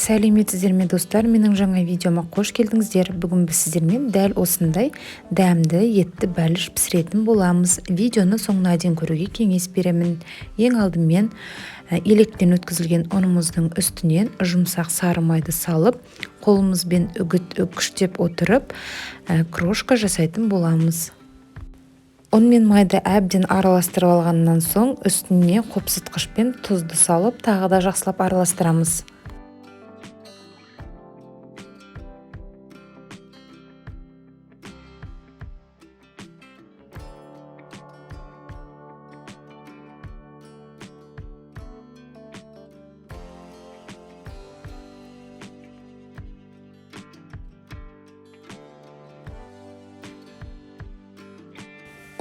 Сәлеметсіздер ме, достар? Менің жаңа видеома қош келдіңіздер. Бүгін біз сіздермен дәл осындай дәмді етті бәліш пісіретін боламыз. Видеоны соңына дейін көруге кеңес беремін. Ең алдымен електен өткізілген ұнымыздың үстінен жұмсақ сары майды салып, қолымызбен үгіт күштеп отырып, крошка жасайтын боламыз. Ұн мен майды әбден араластырып алғаннан соң үстіне қопсытқышпен тұзды салып, тағы да жақсылап араластырамыз.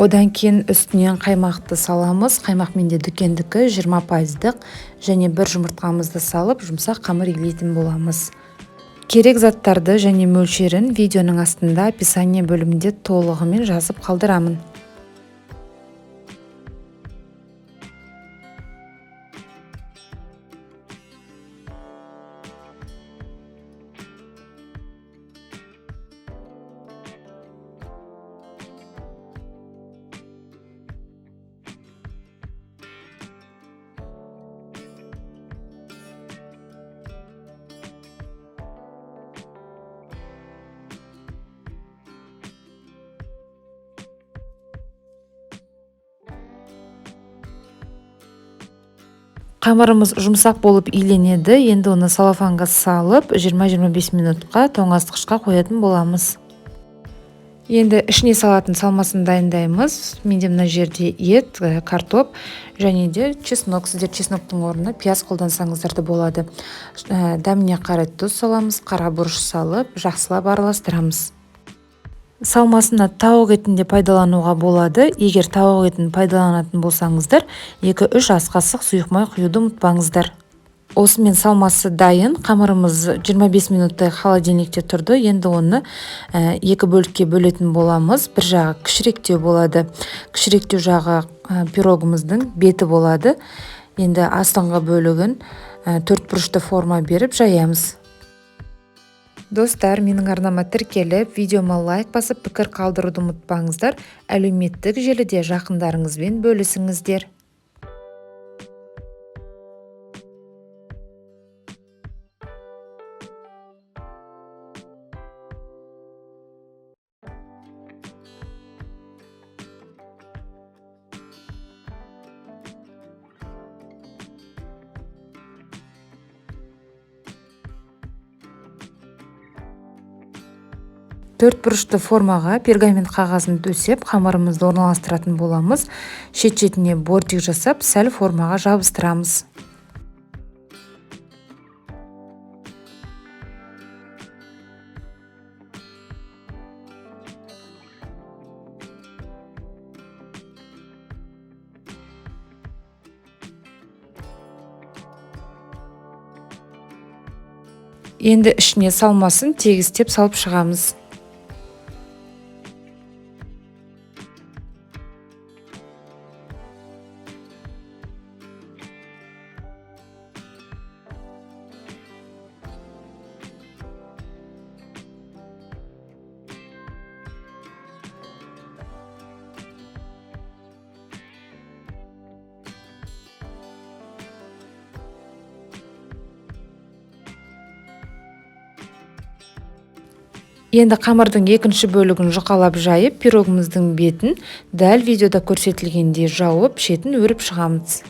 Одан кейін үстінен қаймақты саламыз. Қаймақ менде дүкендікі 20%-дық және бір жұмыртқамызды салып, жұмсақ қамыр илейтін боламыз. Керек заттарды және мөлшерін видеоның астында описание бөлімінде толығымен жазып қалдырамын. Қамырымыз жұмсақ болып иленеді. Енді оны салафанға салып, 20-25 минутқа тоңазытқышқа қоятын боламыз. Енді ішіне салатын салмасын дайындаймыз. Менде мына жерде ет, картоп және де чеснок. Сіздер чесноктың орнына пияз қолдансаңыздар да болады. Дәміне қарай тұз саламыз, қара бұрыш салып, жақсылап араластырамыз. Салмасына тауық етін де пайдалануға болады. Егер тауық етін пайдаланатын болсаңыздар, 2-3 ас қасық сұйық май құюды ұмытпаңыздар. Осымен салмасы дайын. Қамырымыз 25 минуттай холодильникте тұрды. Енді оны екі бөлікке бөлетін боламыз. Бір жағы кішіректеу болады. Кішіректеу жағы пирогымыздың беті болады. Енді астыңғы бөлігін төрт бұрышты форма беріп жаямыз. Достар, менің арнама тіркеліп, видеома лайк басып, пікір қалдыруды ұмытпаңыздар. Әлеуметтік желіде жақындарыңызбен бөлісіңіздер. Төрт бұрышты формаға пергамент қағазын төсеп, қамырымызды орналастыратын боламыз. Шет-шетіне бортик жасап, сәл формаға жабыстырамыз. Енді ішіне салмасын тегістеп салып шығамыз. Енді қамырдың екінші бөлігін жұқалап жайып, пирогымыздың бетін дәл видеода көрсетілгендей жауып, шетін өріп шығамыз.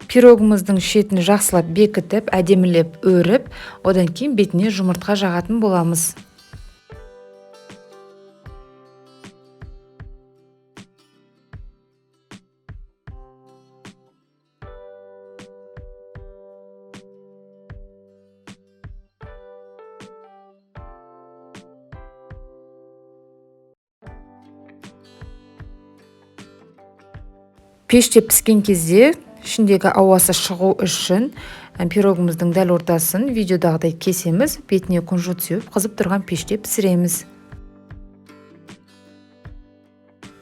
Пирогымыздың шетін жақсылап бекітіп, әдемілеп өріп, одан кейін бетіне жұмыртқа жағатын боламыз. Пеште піскен кезде ішіндегі ауасы шығу үшін пирогымыздың дәл ортасын видеодағыдай кесеміз, бетіне кунжут сеуіп, қызып тұрған пеште пісіреміз.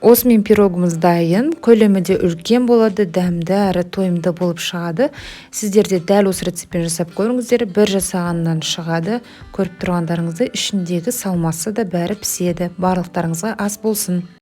Осымен пирогымыз дайын, көлемі де үлкен болады, дәмді әрі тойымды болып шығады. Сіздер де дәл осы рецептпен жасап көріңіздер, бір жасағаннан шығады. Көріп тұрғандарыңыздай ішіндегі салмасы да бәрі піседі. Барлықтарыңызға ас болсын.